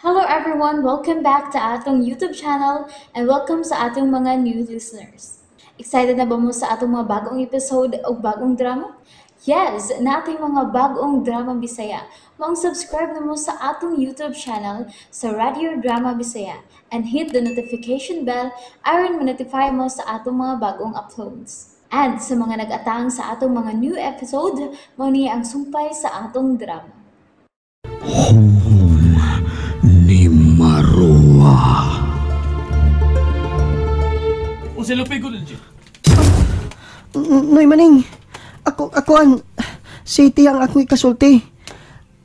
Hello everyone! Welcome back to atong YouTube channel and welcome sa atong mga new listeners. Excited na ba mo sa atong mga bagong episode o bagong drama? Yes! Nating mga bagong drama Bisaya. Maong subscribe na mo sa atong YouTube channel sa Radio Drama Bisaya and hit the notification bell aron ma-notify mo sa atong mga bagong uploads. And sa mga nag-atang sa atong mga new episode, mao ni ang sumpay sa atong drama. Home ni Marua. Unsa lupig ko ninyo? Noy Maning, ako ang city ang akong ikasulti.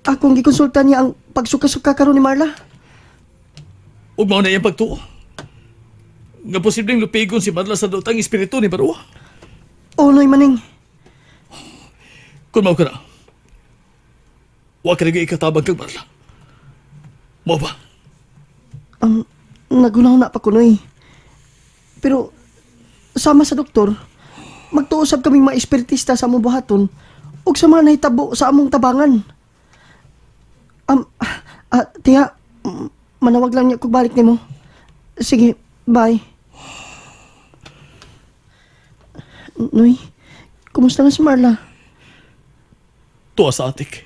Akong gikonsulta niya ang pagsuka-suka karon ni Marla. Ug mao na iyang pagtuo nga posibleng lupigon si Marla sa daotang espiritu ni Marua. Oh, Noy Maning. Kung mao ka na, wa ka na ikatabang kang Marla. Mao ba? Nagunaw na pa ko, Noy. Pero sama sa doktor, magtuusab kaming mga espiritista sa among buhaton ug sa mga nahitabo sa among tabangan. Tiya, manawag lang niya kung balik nimo. Sige, bye. Noy, kumusta na si Marla? Tuwa sa atik.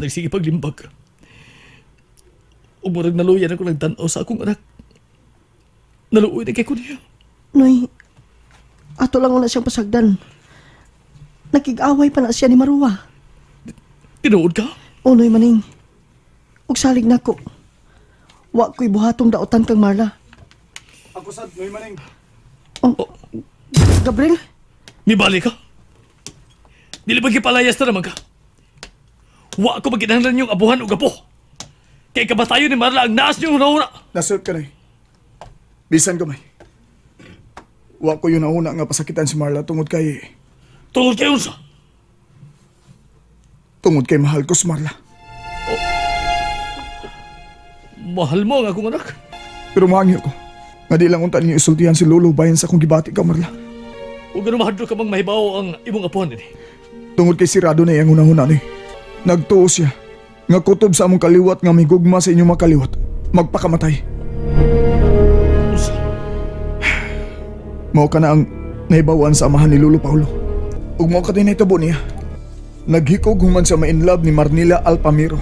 Nagsige paglimbag. Ug murag naluyan ako nagtan-aw sa akong anak. Naluoy na kay ko niya. Noy, ato lang una siyang pasagdan. Nakig-away pa na siya ni Marua. Tinuod ka? O, Noy Maning. Ug salig nako. Wa ko'y buhatong daotan kang Marla. Ako sad, Noy Maning. Oh, Gabriel? Mibalik ka? Dili ba gipalayas na naman ka? Wa ko maginahanglan niyong abuhan o gapo. Kay kabatayo ni Marla ang naas niyong huna-huna. Nasult ka, Noy. Bisan gamay. Wa ko yun nauna nga pasakitan si Marla tungod kay... Tungod kay unsa? Tungod kay mahal ko si Marla. Oh. Mahal mo ang akong anak? Pero maangyo ko. Nga di lang unta ninyo isultihan si Lolo bayan sa akong gibati ka, Marla. O gano'n mahadlo ka bang mahibaw ang imong apuhan nini? Tungod kay sirado na iyang unang-una ni. Nagtuo siya. Nga kutob sa among kaliwat nga may gugma sa inyong mga kaliwat. Magpakamatay. Unsa? Mao ka na ang nahibawan sa amahan ni Lolo Paulo. Ug mao ka din nahitabo niya. Naghikog human sa ma-inlove ni Marnila Alpamiro.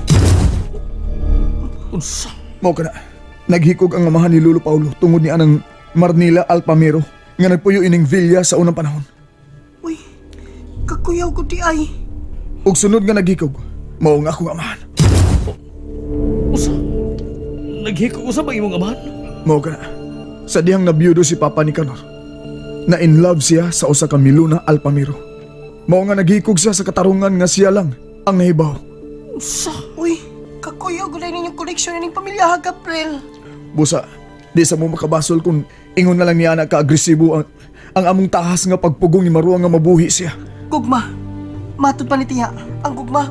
Unsa? Mao ka na. Naghikog ang amahan ni Lolo Paulo tungod ni anang Marnila Alpamiro nga nagpuyo ining villa sa unang panahon. Uy, kakuyaw ko di ay. Ug sunod nga naghikog, mao nga akong amahan. Unsa? Naghikog usa bang imong amahan? Mao ka na. Sa dihang nabiyudo si Papa Nicanor, na in love siya sa usa ka Miluna Alpamiro. Mao nga naghikog siya sa katarungan nga siya lang ang nahibaw. Unsa? Uy, kakuyaw gulay ninyong koleksyon ining pamilya, Gabriel. Busa, di sa mo makabasol kung ingon na lang niya na ka-agresibo ang among tahas nga pagpugong ni Marua nga mabuhi siya. Gugma, matod pa ni tiya, ang gugma,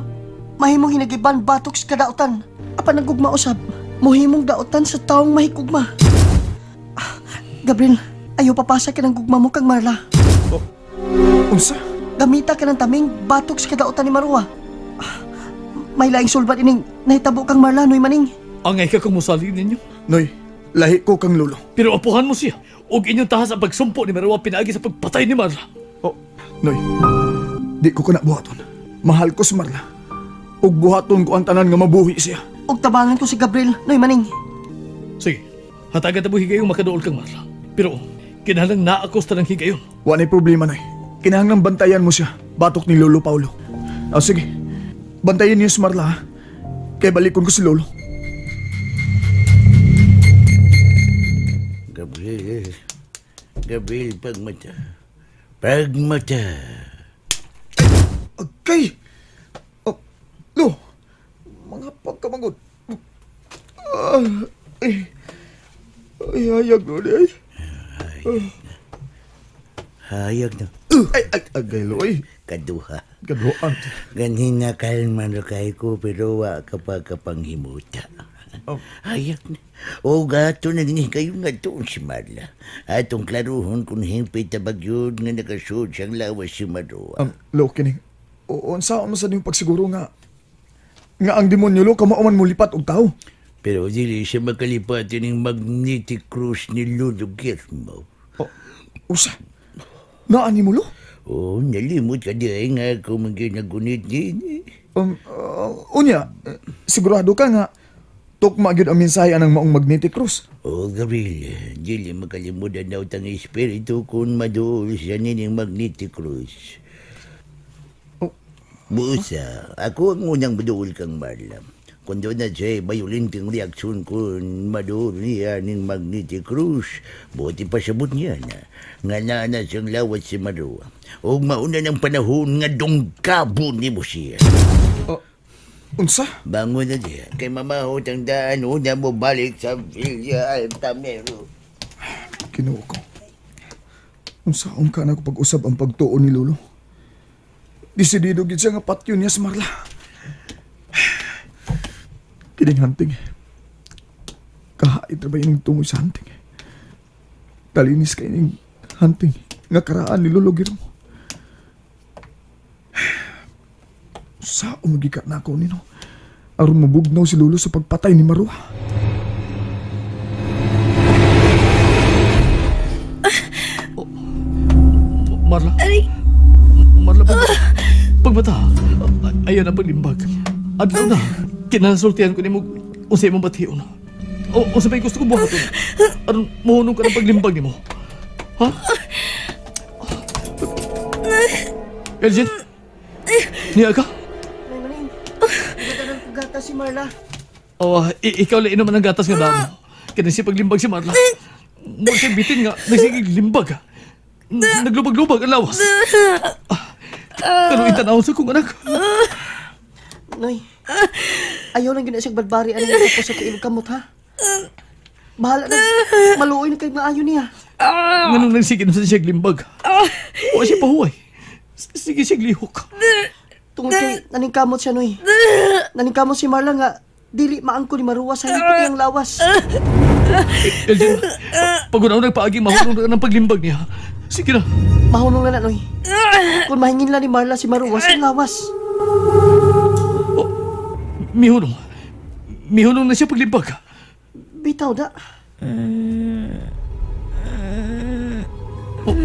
mahimong hinagiban batok sa kadautan. Apan ang gugma usab, muhimong daotan sa taong mahikugma. Gabriel, ayaw papasa ka ng gugma mo kang Marla. Oh, unsa? Gamita ka ng taming batok sa kadautan ni Marua. May laing sulbat ining nahitabo kang Marla, Noy Maning. Angay ka kung musalig ninyo. Noy, lahi ko kang lolo. Pero apuhan mo siya. Og inyong tahas ang pagsumpo ni Marua pinaagi sa pagpatay ni Marla. Oh, Noy, di ko kana buhaton. Mahal ko si Marla. Og buhaton ko ang tanan nga mabuhi siya. Og tabangan ko si Gabriel, Noy Maning. Sige, hatagan ta mo higayong makaduol kang Marla. Pero kinahanglang naakos ta ng higayon. Wa nay problema, Noy. Kinahanglang bantayan mo siya. Batok ni Lolo Paulo. O sige, bantayan niyo si Marla ha. Kaya balikon ko si Lolo. Gabriel, Gabriel, pagmata. Pagmata. Agkay! Oh, lo! Mga pagkamangod. Ay, ay, hayag no, ay. Hayag na. Ay, ay, agay, lo, ay. Kaduha. Kaduha. Ganhin na kalma na kay ko, pero wa ka pa kapanghimuta. Oh. Hayag na. O gato na din kayo nga doon si Marla. Atong klaruhon kung himpit tabag yun nga nakasud siyang lawas si Marua. Lo, kining. O, unsa mo sa niyong pagsiguro nga ang demonyo, lo, kamao man mulipat og tao. Pero dili siya makalipat ining magnetic cruise ni Lolo Guillermo. Oh, usa. Naani mo, Lo? Oh, nalimot ka di ay nga ako maginagunit din. Unya, sigurado ka nga tukma gyud ang mensahe anang maong magnetic cross. Oh, Gabriel, dili makalimutan daw tang espiritu kung maduol siya nining magnetic cross. Oh. Busa, ako ang unang maduol kang Marla. Kung doon na siya, violenteng reaksyon kung maduol niya ning magnetic cross, buti pa sabot niya na. Nga na siyang lawat si Marua. O mauna ng panahon nga dungkabo ni mo siya. Oh, unsa? Bangon na diya. Kay mamahot ang daan, una mo balik sa Villa Altamero. Kinuo ko. Unsa ka na ko pag-usab ang pagtuo ni Lolo. Desidido gid siya nga patyo niya sa Marla. Kining hunting. Kahait ra ba ining tungoy sa hunting? Kalinis kay ining hunting nga karaan ni Lolo Guillermo. Sa umagika na ako nino. Aron mabugnaw si Lolo sa pagpatay ni Marua. Marla. Marla, pagmata. Ayaw na paglimbag. Adlaw na. Kinasultihan ko nimo unsay imong bation. O unsa may gusto ko buhaton? Aron mohunong ka ng paglimbag nimo. Ha? Elgin? Niya ka? Nay Maning, gatanan ko gatas si Marla. Oh, ikaw lang inuman ang gatas nga damo. Kaya si paglimbag si Marla. Mo siya bitin nga, nagsigig limbag. Naglubag-lubag ang lawas. Pero itanawon sa kong anak. Noy, ayaw lang gina siyang badbari ano yung tapos sa kailog kamot, ha? Bahala na, maluoy na kayo maayo niya. Nganong nagsigig na siya limbag. Wa siya pahuway. Sige siya lihok. Tungod kay naningkamot siya, Noy. Naningkamot si Marla nga, dili maangko ni Marua sa hipit niyang lawas. Elgin, pag una nagpaagi, mahunong na ng paglimbag niya. Sige na. Mahunong na na, Noy. Kung mahingin lang ni Marla si Marua sa lawas. Oh, mihunong. Mihunong na siya paglimbag. Bitaw da. Oh.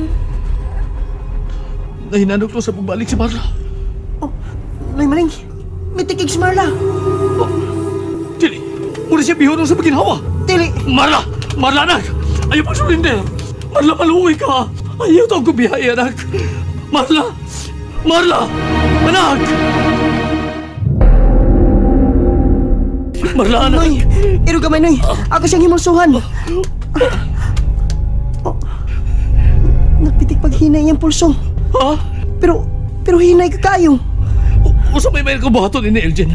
Nahinanok to sa pagbalik si Marla. Oh, Noy Maning, may tikig si Marla. Oh, dili, muna siya bihunong sa paginhawa. Dili. Marla! Marla, anak! Ayaw pagsurrender! Marla, maluwi ka! Ayaw to ang kubihay, anak! Marla! Marla! Anak! Marla, anak! Noy! Iro gamay, Noy! Ako siyang himulsuhan! Oh, nagpitik paghinay niyang pulso. Ha? Pero hinay ka kayo. Usa may may buhaton ni Elgin.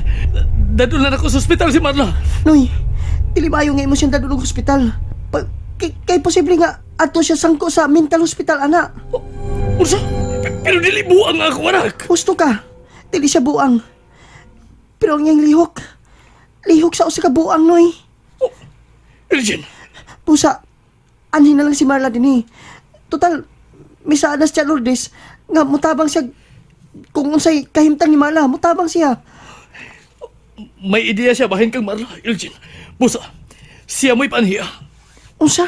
Dadul na ako sa ospital si Marla. Noy, dili maayo nga imo siyang dadulog ospital. Kay posible nga ato siya sangko sa mental hospital, ana. Unsa? Pero dili buang ako, anak. Husto ka. Dili siya buang. Pero ang iyang lihok. Lihok sa usa ka buang, Noy. Oh, Elgin. Pusa, anhin na lang si Marla dinhi. Total, misaan na siya Lourdes nga mutabang siya kung unsay kahimtang ni Marla, mutabang siya. May ideya siya bahin kang Marla, Elgin. Busa, siya mo'y panhiya. Unsa?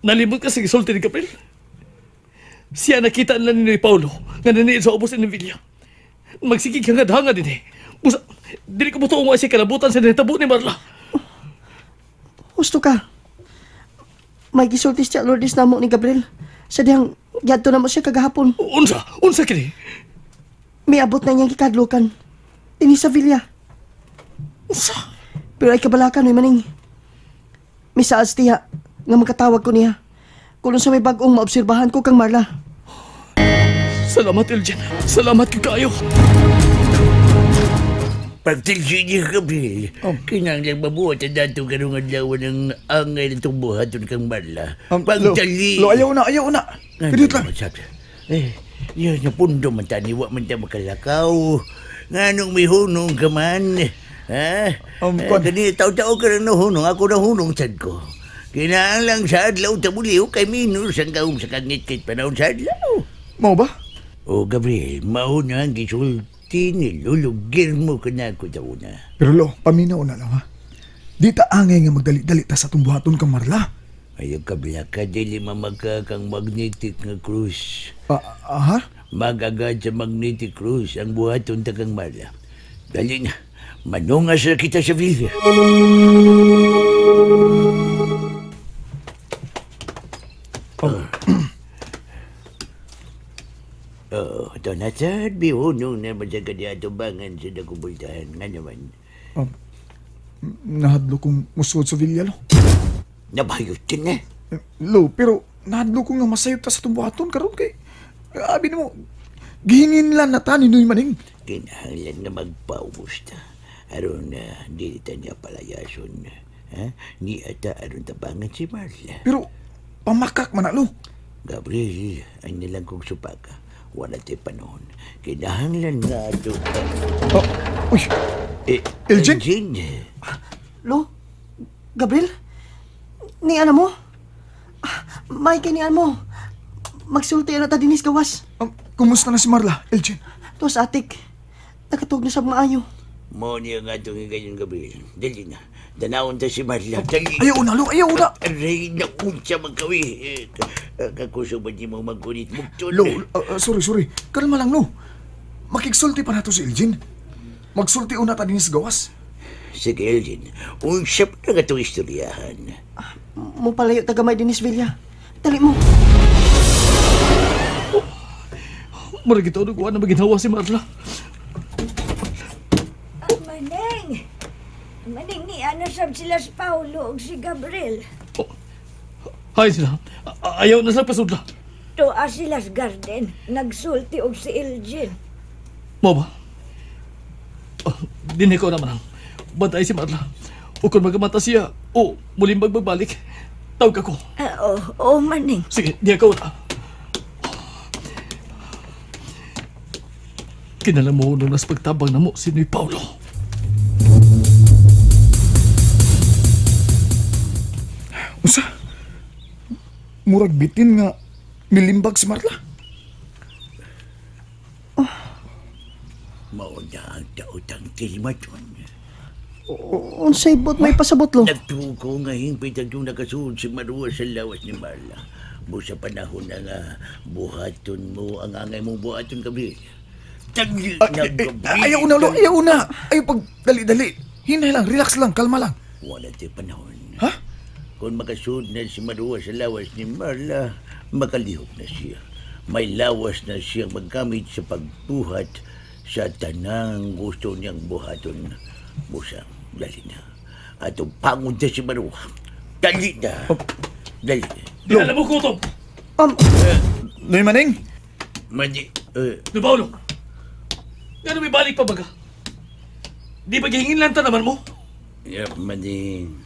Nalimot ka sa gisulti ni Gabriel. Siya nakita na ni Paulo nga naniid sa ubos ni Villa. Magsigig hangad-hangad din eh. Busa, dili ko butuong wa siya kalabutan sa nitabo ni Marla. Husto ka. May gisulti siya Lourdes namo ni Gabriel. Sa dihang yadto na mo siya kagahapon. Unsa? Unsa kini? Miabot na niyang gikadlukan. Dinhi sa Villa. Unsa? Pero ay kabalakan, Noy Maning. Misaas tiya nga makatawag ko niya. Kung sa may bag-ong maobserbahan ko kang Marla. Salamat, Elgin. Salamat kayo. Pagtilsi niya, Gabriel. Kinanglang mabuhat ang dato karong adlaw ng angay na itong buhaton kang Marla. Pagdali. Lo, ayaw na, ayaw na. Kadiyot lang. Eh, yan, napundo man ta, niwa man ta makalakaw. Nganong may hunong ka man. Ha? Kani, tao-tao ka rin nahunong, ako nahunong sad ko. Kinahanglang sa adlaw tabuliw kay minus ang kaum sa kangit-kit panahon sa adlaw. Mao ba? O Gabriel, mao na ang gisulti ni Lolo Guillermo kanako daw na. Pero lo, paminaw na lang ha. Di ta angay nga magdali-dali ta sa atong buhaton kang Marla. Ayaw kablaka, dili mamagka kang magnetic nga krus. Aha? Magagad sa magnetic krus ang buhaton ta kang Marla. Dali na, manungas na kita sa villa. Oh, Donatan, bihunong na masagad atubangan sa nakubultahan nga naman. Nahadlo kong musuod sa villa, lo. Nabayot din eh. Lo, pero nahadlo ko nga masayop ta sa atong buhaton karon kay abi nimo gihingin lang na ta ni Noy Maning. Kinahanglan nga magpaubos ta. Aron na dili ta niya palayason. Ha? Ni ata aron tabangan si Marla. Pero pamakak man na, lo. Gabriel, ay nilang kong supaka. Wala tayo panahon. Kinahanglan nga ato. Oh, uy, Eh, Elgin? Elgin? Lo? Gabriel? Ni ana mo? May kay ni mo. Magsulti na ta dinis gawas. Kumusta na si Marla, Elgin? Tos atik. Nakatug na sa maayo. Mo niya nga itong higayon, Gabriel. Dali na. Danawon ta si Marla. Dali. Ayaw na, lo, ayaw na. Aray, naunsa magkawi. Kakuso ba di mo magkunit mugtol? Lo, sorry, sorry. Kalma lang, lo. Makigsulti pa nato si Elgin. Magsulti una ta dinis gawas. Sige, Elgin. Unsa pa na itong istoryahan. Mo palayo ta gamay dinis Villa. Dali mo. Murag ito, nagkuha na maginawa si Marla. Maneng! Maneng ni ana sab sila si Paulo ug si Gabriel. Oh. Hay sila. Ayaw na sila pasudla. Tuwa sila sa garden. Nagsulti og si Elgin. Mo ba? Oh, dinhi ko naman ang bantay si Marla. O kung magamata siya, o muling magbabalik, tawag ako. Oo, oh, Maneng. Sige, di ako na. Kinala mo nung nas pagtabang na mo si Noy Paulo. Usa? Murag bitin nga milimbag si Marla. Mauna ang tautang tilmaton. Unsay bot may pasabot lo? Nagtuko nga hingpit ang yung nakasulod si Marua sa lawas ni Marla. Busa panahon na nga buhaton mo ang angay mong buhaton, Gabriel. Dali na, Gabriel. Ayaw na, lo. Ayaw na. Ayaw pag dali-dali. Hinay lang, relax lang, kalma lang. Wala tayo panahon. Ha? Kung makasulod na si Marua sa lawas ni Marla, makalihok na siya. May lawas na siyang maggamit sa pagbuhat sa tanang gusto niyang buhaton. Busa, dali na. At pangod na si Marua. Dali na. Dali. Di alam mo kutob. Noy Maning? Mani, Noy Paulo, gano'n may balik pa baga? Di ba gihingin lang ta naman mo? Yeah, Maning.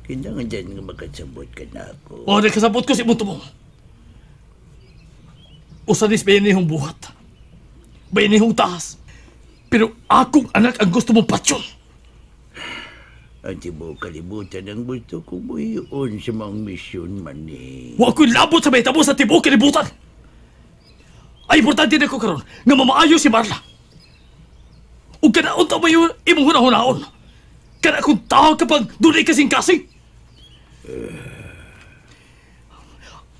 Kailangan dyan nga makasabot ka na ako. O, nagkasabot ko si muto mo. Usanis bayanihong buhat. Bayanihong taas. Pero akong anak ang gusto mong patsyon. Ang tibuok kalibutan ang gusto kong buhiyon sa mga misyon, Maning. Wa ko'y labot sa mahitabo sa tibuok kalibutan. Ay, importante na ko karon nga mamaayo si Marla. Ug kanaon ta mayo imong hunahunahon. Kana kung tao ka pang dunay kasing-kasing.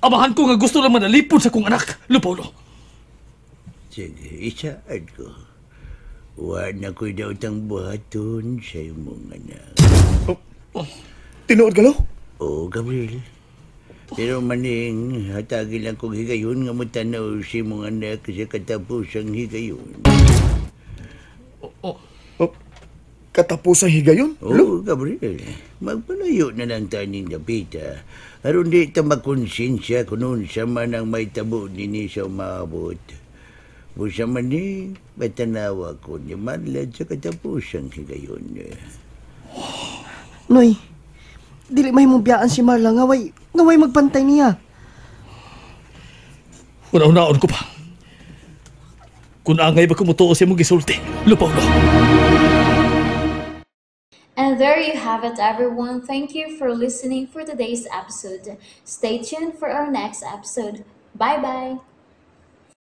Amahan ko nga gusto lang manalipod sa kong anak, Lupolo. Sige, isaad ko. Wa na ko'y daotang buhaton sa imong anak. Oh, tinuod ka, lo? Oo, Gabriel. Pero Maning, hatagi lang kong higayon nga mutanaw si imong anak sa katapusang higayon. Oh, Oh, katapusang higayon? Oo, Gabriel. Magpalayo na lang taning dapita. Aron di ta makonsensya kung unsa man ang may tabo nini sa umaabot. Busa man ni, matanawa ko ni Marla sa katapusang higayon. Noy, dili may mong biyaan si Marla nga way magbantay niya. Una-unaon ko pa. Kung angay ba kumutuo sa imong gisulti, Lupolo. And there you have it, everyone. Thank you for listening for today's episode. Stay tuned for our next episode. Bye-bye.